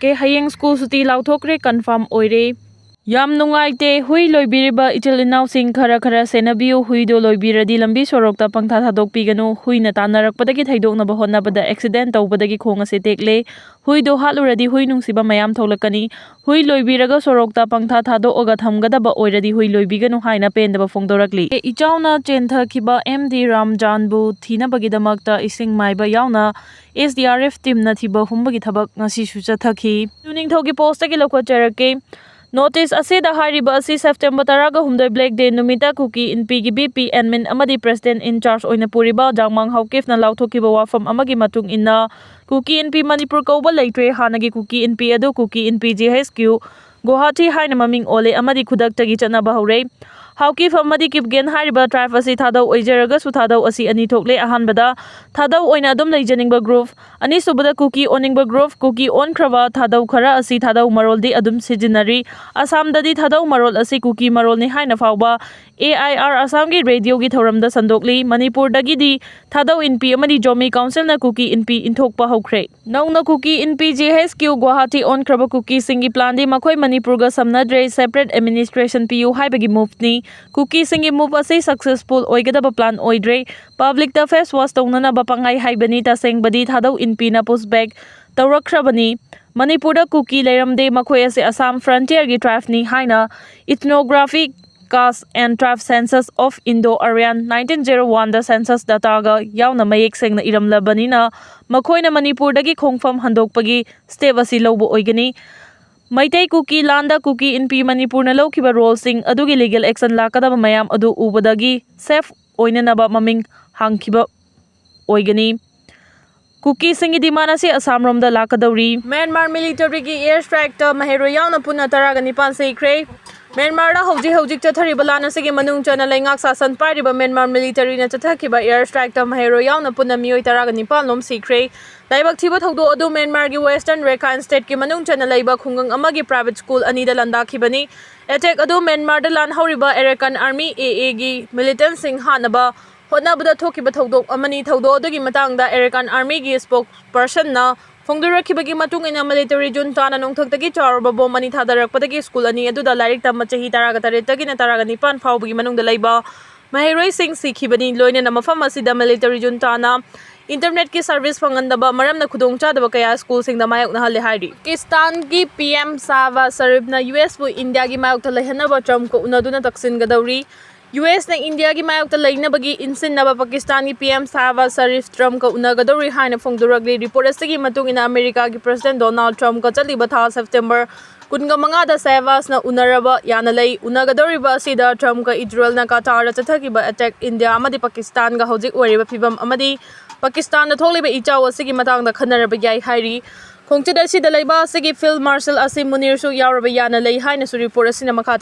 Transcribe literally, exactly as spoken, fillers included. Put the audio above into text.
ꯀꯦ, ꯍꯌꯦꯡ ꯁ꯭ꯀꯨꯜ ꯁꯨꯇꯤ ꯂꯥꯎꯊꯣꯛꯈ꯭ꯔꯦ, ꯀꯟꯐꯥꯔꯝ ꯑꯣꯏꯔꯦ꯫ ꯌꯥꯝ ꯅꯨꯡꯉꯥꯏꯇꯦ꯫ ꯍꯨꯏ ꯂꯣꯏꯕꯤꯔꯤꯕ ꯏꯆꯤꯜ ꯏꯅꯥꯎꯁꯤꯡ ꯈꯔ ꯈꯔ ꯁꯦꯟꯅꯕꯤꯌꯨ꯫ ꯍꯨꯏꯗꯣ ꯂꯣꯏꯕꯤꯔꯗꯤ ꯂꯝꯕꯤ ꯁꯣꯔꯣꯛꯇ ꯄꯪꯊꯥ ꯊꯥꯗꯣꯛꯄꯤꯒꯅꯨ꯫ ꯍꯨꯏꯅ ꯇꯥꯟꯅꯔꯛꯄꯗꯒꯤ ꯊꯩꯗꯣꯛꯅꯕ ꯍꯣꯠꯅꯕꯗ ꯑꯦꯛꯁꯤꯗꯦꯟ ꯇꯧꯕꯗꯒꯤ ꯈꯣꯡ ꯑꯁꯤ ꯇꯦꯛꯂꯦ꯫ ꯍꯨꯏꯗꯣ ꯍꯥꯠꯂꯨꯔꯗꯤ ꯍꯨꯏ ꯅꯨꯡꯁꯤꯕ ꯃꯌꯥꯝ ꯊꯣꯛꯂꯛꯀꯅꯤ꯫ ꯍꯨꯏ ꯂꯣꯏꯕꯤꯔꯒ ꯁꯣꯔꯣꯛꯇ ꯄꯪꯊꯥ ꯊꯥꯗꯣꯛꯑꯒ ꯊꯝꯒꯗꯕ ꯑꯣꯏꯔꯗꯤ ꯍꯨꯏ ꯂꯣꯏꯕꯤꯒꯅꯨ ꯍꯥꯏꯅ ꯄꯦꯟꯗꯕ ꯐꯣꯡꯗꯣꯔꯛꯂꯤ꯫ ꯏꯆꯥꯎꯅ ꯆꯦꯟꯊꯈꯤꯕ ꯑꯦꯝ ꯗꯤ ꯔꯥꯝꯖꯥꯟꯕꯨ ꯊꯤꯅꯕꯒꯤꯗꯃꯛꯇ ꯏꯁꯤꯡ ꯃꯥꯏꯕ ꯌꯥꯎꯅ ꯑꯦꯁ ꯗꯤ ꯑꯥꯔ ꯑꯦꯐ ꯇꯤꯝꯅ ꯊꯤꯕ ꯍꯨꯝꯕꯒꯤ ꯊꯕꯛ ꯉꯁꯤꯁꯨ ꯆꯠꯊꯈꯤ꯫ ꯅꯤꯡꯊꯧꯒꯤ ꯄꯣꯁꯇꯒꯤ ꯂꯧꯈꯠꯆꯔꯛꯀꯦ꯫ ꯅꯣꯇꯤꯁ ꯑꯁꯤꯗ ꯍꯥꯏꯔꯤꯕ ꯑꯁꯤ ꯁꯦꯞꯇꯦꯝꯕꯔ ꯇꯔꯥꯒ ꯍꯨꯝꯗꯣꯏ Black Day ꯅꯨꯃꯤꯠꯇ ꯀꯨꯀꯤ ꯏꯟꯄꯤꯒꯤ ꯚꯤ ꯄꯤ ꯑꯦꯗꯃꯤꯟ ꯑꯃꯗꯤ ꯄ꯭ꯔꯦꯁꯤꯗꯦꯟꯠ ꯏꯟ ꯆꯥꯔꯖ ꯑꯣꯏꯅ ꯄꯨꯔꯤꯕ ꯖꯥꯡꯃꯥꯡ ꯍꯥꯎꯀꯤꯞꯅ ꯂꯥꯎꯊꯣꯛꯈꯤꯕ ꯋꯥꯐꯝ ꯑꯃꯒꯤ ꯃꯇꯨꯡ ꯏꯟꯅ ꯀꯨꯀꯤ ꯏꯟꯄꯤ ꯃꯅꯤꯄꯨꯔ ꯀꯧꯕ ꯂꯩꯇ꯭ꯔꯦ꯫ ꯍꯥꯟꯅꯒꯤ ꯀꯨꯀꯤ ꯏꯟꯄꯤ ꯑꯗꯨ ꯀꯨꯀꯤ ꯏꯟꯄꯤ ꯖꯤ ꯑꯩꯆ ꯀ꯭ꯌꯨ ꯒꯨꯋꯥꯍꯥꯇꯤ ꯍꯥꯏꯅ ꯃꯃꯤꯡ ꯑꯣꯜꯂꯦ ꯑꯃꯗꯤ ꯈꯨꯗꯛꯇꯒꯤ ꯆꯠꯅꯕ ꯍꯧꯔꯦ꯫ ꯍꯥꯎꯀꯤꯞ ꯑꯃꯗꯤ ꯀꯤꯞꯒꯦꯟ ꯍꯥꯏꯔꯤꯕ ꯇ꯭ꯔꯥꯏꯕ ꯑꯁꯤ ꯊꯥꯗꯧ ꯑꯣꯏꯖꯔꯒꯁꯨ ꯊꯥꯗꯧ ꯑꯁꯤ ꯑꯅꯤ ꯊꯣꯛꯂꯦ꯫ ꯑꯍꯥꯟꯕꯗ ꯊꯥꯗꯧ ꯑꯣꯏꯅ ꯑꯗꯨꯝ ꯂꯩꯖꯅꯤꯡꯕ ꯒ꯭ꯔꯨꯞ, ꯑꯅꯤꯁꯨꯕꯗ ꯀꯨꯀꯤ ꯑꯣꯟꯅꯤꯡꯕ ꯒ꯭ꯔꯨꯞ, ꯀꯨꯀꯤ ꯑꯣꯟꯈ꯭ꯔꯕ ꯊꯥꯗꯧ ꯈꯔ ꯑꯁꯤ ꯊꯥꯗꯧ ꯃꯔꯣꯜꯗꯤ ꯑꯗꯨꯝ ꯁꯤꯖꯤꯟꯅꯔꯤ꯫ ꯑꯁꯥꯝꯗꯗꯤ ꯊꯥꯗꯧ ꯃꯔꯣꯜ ꯑꯁꯤ ꯀꯨꯀꯤ ꯃꯔꯣꯜꯅꯤ ꯍꯥꯏꯅ ꯐꯥꯎꯕ ꯑꯦ ꯑꯥꯏ ꯑꯥꯔ ꯑꯁꯥꯝꯒꯤ ꯔꯦꯗꯤꯑꯣꯒꯤ ꯊꯧꯔꯝꯗ ꯁꯟꯗꯣꯛꯂꯤ꯫ ꯃꯅꯤꯄꯨꯔꯗꯒꯤꯗꯤ ꯊꯥꯗꯧ ꯏꯟꯄꯤ ꯑꯃꯗꯤ ꯖꯣꯃꯤ ꯀꯥꯎꯟꯁꯤꯜꯅ ꯀꯨꯀꯤ ꯏꯟꯄꯤ ꯏꯟꯊꯣꯛꯄ ꯍꯧꯈ꯭ꯔꯦ꯫ ꯅꯧꯅ ꯀꯨꯀꯤ ꯏꯟꯄꯤ ꯖꯤ ꯑꯩꯆ ꯀ꯭ꯌꯨ ꯒꯨꯋꯥꯍꯥꯇꯤ ꯑꯣꯟꯈ꯭ꯔꯕ ꯀꯨꯀꯤꯁꯤꯡꯒꯤ ꯄ꯭ꯂꯥꯟꯗꯤ ꯃꯈꯣꯏ ꯃꯅꯤꯄꯨꯔꯒ ꯁꯝꯅꯗ꯭ꯔꯦ, ꯁꯦꯄꯔꯦꯠ ꯑꯦꯗꯃꯤꯅꯤꯁꯇ꯭ꯔꯦꯁꯟ ꯄꯤꯌꯨ ꯍꯥꯏꯕꯒꯤ ꯃꯨꯚꯅꯤ꯫ ꯀꯨꯀꯤꯁꯤꯡꯒꯤ ꯃꯨꯚ ꯑꯁꯤ ꯁꯛꯁꯦꯁꯐꯨꯜ ꯑꯣꯏꯒꯗꯕ ꯄ꯭ꯂꯥꯟ ꯑꯣꯏꯗ꯭ꯔꯦ꯫ ꯄꯕ꯭ꯂꯤꯛꯇ ꯐꯦꯁ ꯋꯥꯁ ꯇꯧꯅꯅꯕ ꯄꯪꯍꯥꯏ ꯍꯥꯏꯕꯅꯤ꯫ ꯇꯁꯦꯡꯕꯗꯤ ꯊꯥꯗꯧ ꯏꯟꯄꯤꯅ ꯄꯨꯁ ꯕꯦꯛ ꯇꯧꯔꯛꯈ꯭ꯔꯕꯅꯤ꯫ ꯃꯅꯤꯄꯨꯔꯗ ꯀꯨꯀꯤ ꯂꯩꯔꯝꯗꯦ, ꯃꯈꯣꯏ ꯑꯁꯤ ꯑꯁꯥꯝ ꯐ꯭ꯔꯟꯇꯤꯌꯔꯒꯤ ꯇ꯭ꯔꯥꯏꯕꯅꯤ ꯍꯥꯏꯅ Ethnography, Caste and Tribe Census of Indo-Aryan nineteen zero one the census ꯗꯇꯥꯒ ꯌꯥꯎꯅ ꯃꯌꯦꯛ ꯁꯦꯡꯅ ꯏꯔꯝꯂꯕꯅꯤꯅ ꯃꯈꯣꯏꯅ ꯃꯅꯤꯄꯨꯔꯗꯒꯤ ꯈꯣꯡꯐꯝ ꯍꯟꯗꯣꯛꯄꯒꯤ ꯁ꯭ꯇꯦꯞ ꯑꯁꯤ ꯂꯧꯕ ꯑꯣꯏꯒꯅꯤ꯫ ꯃꯩꯇꯩ ꯀꯨꯀꯤ ꯂꯥꯟꯗ ꯀꯨꯀꯤ ꯏꯟꯄꯤ ꯃꯅꯤꯄꯨꯔꯅ ꯂꯧꯈꯤꯕ ꯔꯣꯜꯁꯤꯡ ꯑꯗꯨꯒꯤ ꯂꯤꯒꯦꯜ ꯑꯦꯛꯁꯟ ꯂꯥꯛꯀꯗꯕ ꯃꯌꯥꯝ ꯑꯗꯨ ꯎꯕꯗꯒꯤ ꯁꯦꯐ ꯑꯣꯏꯅꯅꯕ ꯃꯃꯤꯡ ꯍꯥꯡꯈꯤꯕ ꯑꯣꯏꯒꯅꯤ꯫ ꯀꯨꯀꯤꯁꯤꯡꯒꯤ ꯗꯤꯃꯥꯟ ꯑꯁꯤ ꯑꯁꯥꯝꯔꯣꯝꯗ ꯂꯥꯛꯀꯗꯧꯔꯤ꯫ ꯃ꯭ꯌꯥꯟꯃꯥꯔ ꯃꯤꯂꯤꯇꯔꯤꯒꯤ ꯑꯦꯌꯔ ꯁ꯭ꯇ꯭ꯔꯥꯏꯛꯇ ꯃꯍꯩꯔꯣꯏ ꯌꯥꯎꯅ ꯄꯨꯟꯅ ꯇꯔꯥꯒ ꯅꯤꯄꯥꯟ ꯁꯤꯈ꯭ꯔꯦ꯫ ꯃ꯭ꯌꯥꯟꯃꯥꯔꯗ ꯍꯧꯖꯤꯛ ꯍꯧꯖꯤꯛ ꯆꯠꯊꯔꯤꯕ ꯂꯥꯟ ꯑꯁꯤꯒꯤ ꯃꯅꯨꯡ ꯆꯟꯅ ꯂꯩꯉꯥꯛ ꯁꯥꯁꯟ ꯄꯥꯏꯔꯤꯕ ꯃ꯭ꯌꯥꯟꯃꯥꯔ ꯃꯤꯂꯤꯇꯔꯤꯅ ꯆꯠꯊꯈꯤꯕ ꯑꯦꯌꯔ ꯁ꯭ꯇ꯭ꯔꯥꯏꯛꯇ ꯃꯍꯩꯔꯣꯏ ꯌꯥꯎꯅ ꯄꯨꯟꯅ ꯃꯤꯑꯣꯏ ꯇꯔꯥꯒ ꯅꯤꯄꯥꯟ ꯂꯣꯝ ꯁꯤꯈ꯭ꯔꯦ꯫ ꯂꯥꯏꯕꯛ ꯊꯤꯕ ꯊꯧꯗꯣꯛ ꯑꯗꯨ ꯃ꯭ꯌꯥꯟꯃꯥꯔꯒꯤ ꯋꯦꯁꯇꯔꯟ ꯔꯦꯈꯥꯏꯟ ꯁ꯭ꯇꯦꯠꯀꯤ ꯃꯅꯨꯡ ꯆꯟꯅ ꯂꯩꯕ ꯈꯨꯡꯒꯪ ꯑꯃꯒꯤ ꯄ꯭ꯔꯥꯏꯚꯦꯠ ꯁ꯭ꯀꯨꯜ ꯑꯅꯤꯗ ꯂꯥꯟꯗꯥꯈꯤꯕꯅꯤ꯫ ꯑꯦꯇꯦꯛ ꯑꯗꯨ ꯃ꯭ꯌꯥꯟꯃꯥꯔꯗ ꯂꯥꯟ ꯍꯧꯔꯤꯕ ꯑꯦꯔꯦꯀꯥꯟ ꯑꯥꯔꯃꯤ, ꯑꯦ ꯑꯦꯒꯤ ꯃꯤꯂꯤꯇꯦꯟꯠꯁꯤꯡ ꯍꯥꯠꯅꯕ ꯍꯣꯠꯅꯕꯗ ꯊꯣꯛꯈꯤꯕ ꯊꯧꯗꯣꯛ ꯑꯃꯅꯤ꯫ ꯊꯧꯗꯣꯛ ꯑꯗꯨꯒꯤ ꯃꯇꯥꯡꯗ ꯑꯦꯔꯦꯀꯥꯟ ꯑꯥꯔꯃꯤꯒꯤ ꯁ꯭ꯄꯣꯛꯁ ꯄꯔꯁꯟꯅ ꯐꯣꯡꯗꯣꯔꯛꯈꯤꯕꯒꯤ ꯃꯇꯨꯡ ꯏꯟꯅ, ꯃꯤꯂꯤꯇꯔꯤ ꯖꯨꯟꯇꯥꯅ ꯅꯣꯡꯊꯛꯇꯒꯤ ꯆꯥꯎꯔꯕ ꯕꯣꯝ ꯑꯅꯤ ꯊꯥꯗꯔꯛꯄꯗꯒꯤ ꯁ꯭ꯀꯨꯜ ꯑꯅꯤ ꯑꯗꯨꯗ ꯂꯥꯏꯔꯤꯛ ꯇꯝꯕ ꯆꯍꯤ ꯇꯔꯥꯒ ꯇꯔꯦꯠꯇꯒꯤꯅ ꯇꯔꯥꯒ ꯅꯤꯄꯥꯟ ꯐꯥꯎꯕꯒꯤ ꯃꯅꯨꯡꯗ ꯂꯩꯕ ꯃꯍꯩꯔꯣꯏꯁꯤꯡ ꯁꯤꯈꯤꯕꯅꯤ꯫ ꯂꯣꯏꯅꯅ ꯃꯐꯝ ꯑꯁꯤꯗ ꯃꯤꯂꯤꯇꯔꯤ ꯖꯨꯟꯇꯥꯅ ꯏꯟꯇꯔꯅꯦꯠꯀꯤ ꯁꯔꯚꯤꯁ ꯐꯪꯍꯟꯗꯕ ꯃꯔꯝꯅ ꯈꯨꯗꯣꯡꯆꯥꯗꯕ ꯀꯌꯥ ꯁ꯭ꯀꯨꯜꯁꯤꯡꯗ ꯃꯥꯌꯣꯛꯅꯍꯜꯂꯦ ꯍꯥꯏꯔꯤ꯫ ꯄꯥꯀꯤꯁꯇꯥꯟꯒꯤ ꯄꯤ ꯑꯦꯝ ꯁꯥꯍꯕꯥꯖ ꯁꯔꯤꯐꯅ ꯌꯨ ꯑꯦꯁꯄꯨ ꯏꯟꯗꯤꯌꯥꯒꯤ ꯃꯥꯌꯣꯛꯇ ꯂꯩꯍꯟꯅꯕ ꯇ꯭ꯔꯝꯞꯀ ꯎꯅꯗꯨꯅ ꯇꯛꯁꯤꯟꯒꯗꯧꯔꯤ꯫ ꯌꯨ ꯑꯦꯁꯅ ꯏꯟꯗꯤꯌꯥꯒꯤ ꯃꯥꯌꯣꯛꯇ ꯂꯩꯅꯕꯒꯤ ꯏꯟꯁꯤꯟꯅꯕ ꯄꯥꯀꯤꯁꯇꯥꯟꯒꯤ ꯄꯤ ꯑꯦꯝ ꯁꯥꯍꯕꯥꯖ ꯁꯔꯤꯐ ꯇ꯭ꯔꯝꯞꯀ ꯎꯅꯒꯗꯧꯔꯤ ꯍꯥꯏꯅ ꯐꯣꯡꯗꯣꯔꯛꯂꯤ꯫ ꯔꯤꯄꯣꯔꯠ ꯑꯁꯤꯒꯤ ꯃꯇꯨꯡ ꯏꯟꯅ, ꯑꯃꯦꯔꯤꯀꯥꯒꯤ ꯄ꯭ꯔꯁꯤꯗꯦꯟꯠ ꯗꯣꯅꯥꯜꯗ ꯇ꯭ꯔꯝꯞꯀ ꯆꯠꯂꯤꯕ ꯊꯥ ꯁꯦꯞꯇꯦꯝꯕꯔ ꯀꯨꯟꯒ ꯃꯉꯥꯗ ꯁꯥꯍꯕꯥꯖꯅ ꯎꯅꯔꯕ ꯌꯥꯅ ꯂꯩ꯫ ꯎꯅꯒꯗꯧꯔꯤꯕ ꯑꯁꯤꯗ ꯇ꯭ꯔꯝꯞꯀ ꯏꯖꯔꯦꯜꯅ ꯀꯇꯥꯔꯗ ꯆꯠꯊꯈꯤꯕ ꯑꯦꯇꯦꯛ ꯏꯟꯗꯤꯌꯥ ꯑꯃꯗꯤ ꯄꯥꯀꯤꯁꯇꯥꯟꯒ ꯍꯧꯖꯤꯛ ꯑꯣꯏꯔꯤꯕ ꯐꯤꯕꯝ ꯑꯃꯗꯤ ꯄꯥꯀꯤꯁꯇꯥꯟꯗ ꯊꯣꯛꯂꯤꯕ ꯏꯆꯥꯎ ꯑꯁꯤꯒꯤ ꯃꯇꯥꯡꯗ ꯈꯟꯅꯔꯕ ꯌꯥꯏ ꯍꯥꯏꯔꯤ꯫ ꯈꯣꯡꯆꯠ ꯑꯁꯤꯗ ꯂꯩꯕꯥꯛ ꯑꯁꯤꯒꯤ ꯐꯤꯜꯗ ꯃꯥꯔꯁꯦꯜ ꯑꯁꯤꯝ ꯃꯨꯅꯤꯔꯁꯨ ꯌꯥꯎꯔꯕ ꯌꯥꯅ ꯂꯩ ꯍꯥꯏꯅꯁꯨ ꯔꯤꯄꯣꯔꯠ ꯑꯁꯤꯅ ꯃꯈꯥ